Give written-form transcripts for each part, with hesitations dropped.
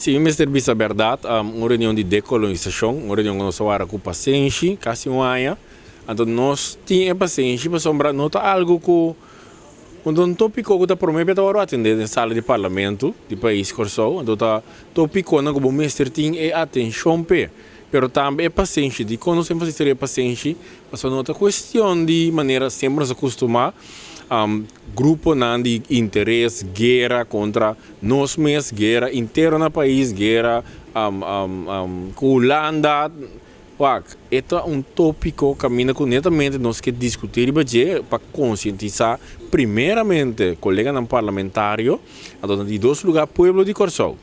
Si mi mester bisa bèrdat, un reunion di dekolonisashon, un reunion ku nos a wara ku pasenshi kasi un aña. Anto nos tin e pasenshi pasobra no ta algu ku un tópiko ku ta promé bia ta wòrdu atendé den sala di parlamento di pais Kòrsou. Anto ta tópikonan ku bo mester tin e atenshon p'e, pero tambe e pasenshi. Dikon nos enfatisá riba e pasenshi? Pasobra no ta kuestion di manera semper nos a kustumá gruponan di interes, guera kontra nos mes, guera interno na pais, guera ku Hulanda. Wak, e ta un tópiko kaminda ku netamente nos ke diskutí riba dje pa konsientisá primeramente koleganan parlamentario, anto na di dos lugá pueblo di Kòrsou.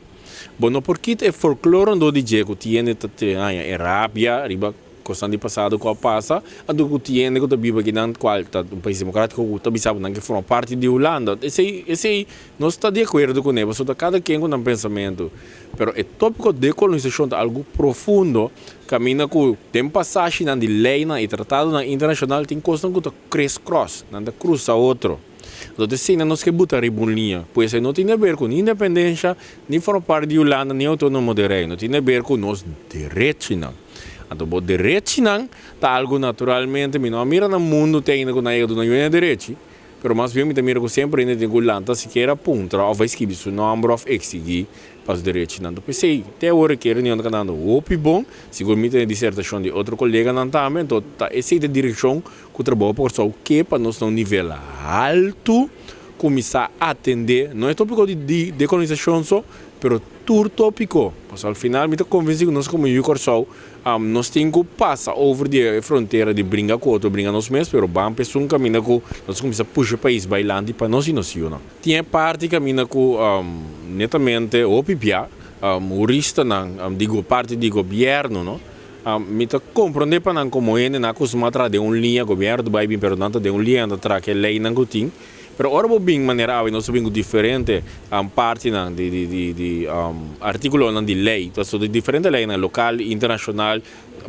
Bo no por kita e folklor rondó di dje ku tiende ta haña e rabia riba kosnan di pasado ku a pasa, anto ku tiende ku ta biba akinan kual ta un pais demokratiko ku ta bisa bo nan ke forma parti di Hulanda. Esei esei nos ta di akuerdo kuné pasobra ta kada ken ku nan pensamentu. Pero e tópiko dekolonisashon ta algu profundo kaminda ku den pasashinan di leinan i tratadonan internashonal tin kosnan ku ta kriskros, nan ta krusa otro. Anto ta esei nan nos ke buta riba un liña. Pues e no tin aber ku ni independensha, ni forma parti di Hulanda, ni outónomo di Reino. Tin aber ku nos derechinan. Anto bo derechinan ta algu naturalmente mi no a mira na mundu te ainda ku nan a yega duna yu e derechi. Pero mas bien mi ta mira ku semper hende tin ku lanta sikiera puntra òf a skibi su nòmber òf eksigí pa su derechinan. Ta p'esei te awor e reunion ta kandando hopi bon. Sigur mi tene disertashon di otro koleganan tambe. Anto ta esei ta e direkshon ku Trabou pa Kòrsou ke pa nos na un nivel haltu kuminsá atendé no e tópiko di dekolonisashon so, pero tur tópiko. Pasobra al final mi ta konvensí ku nos komo yu Kòrsou Nos tin ku pasa over di e frontera di bringa ku otro, bringa nos mes, pero ban pa esun kaminda ku nos kuminsá pusha e pais bailanti pa nos i nos yunan. Tin e parti kaminda ku netamente hopi bia huristanan di parti di gobièrnu no, mi ta komprondé pa nan komo hende nan a kustumá traha den un liña, gobièrnu ta bai bin pero nan ta den un liña nan ta traha ku e leinan ku tin. Pero ora bo bin manera awe nos ta bin ku diferente partinan di artíkulonan di lei, pasobra di diferente leinan lokal, internashonal,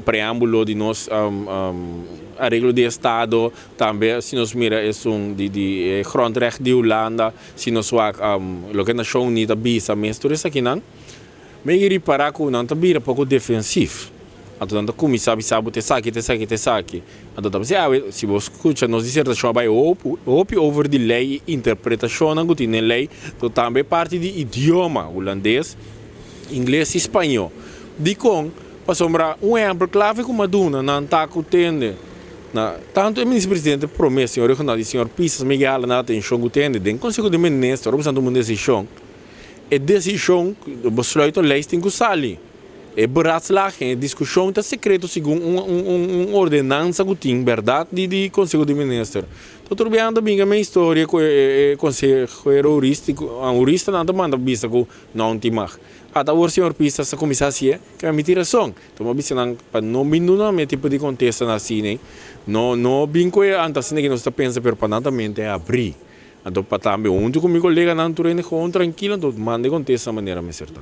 preámbulo di nos areglo di estado, tambe si nos mira esun di e grondrecht di Hulanda, si nos wak loke Nashon Uní ta bisa mes tur esakinan. Mi a ripará ku nan ta bira poko defensif. Anto nan ta kuminsá bisa bo ta esaki, ta esaki, ta esaki. Anto ta bisa awe, si bo skucha nos disertashon a bai hopi over di lei i interpretashonnan ku tin den lei, to tambe parti di idioma, hulandes, ingles i spañó. Dikon? Pasobra un ehèmpel klave ku mi a duna nan ta ku tende na tantu e minister presidente promé, señor Reginald i señor Pisas, mi a hala nan atenshon ku tende den konseho di minister ora bo sa tuma un desishon. E desishon, besluit of lijst tin ku sali. E beraadslaging, e diskushon ta sekreto segun un ordenansa ku tin, bèrdat, di Konseho di Minister. Ta tur biaha ta bin ku e historia ku e konsehero huristanan ta manda bisa ku no tin mag. Ata awor señor Pisas ta kuminsá hasié, ke mi tin rason. Ta bo bisa nan pa no bin duna mi e tipo di kontestanan asina. No no bin ku e anta asina ke nos ta pensa, pero pa nan ta mente abrí. Anto pa tambe huntu ku mi koleganan tur hende gewoon trankilo anto manda e kontesta manera mester ta.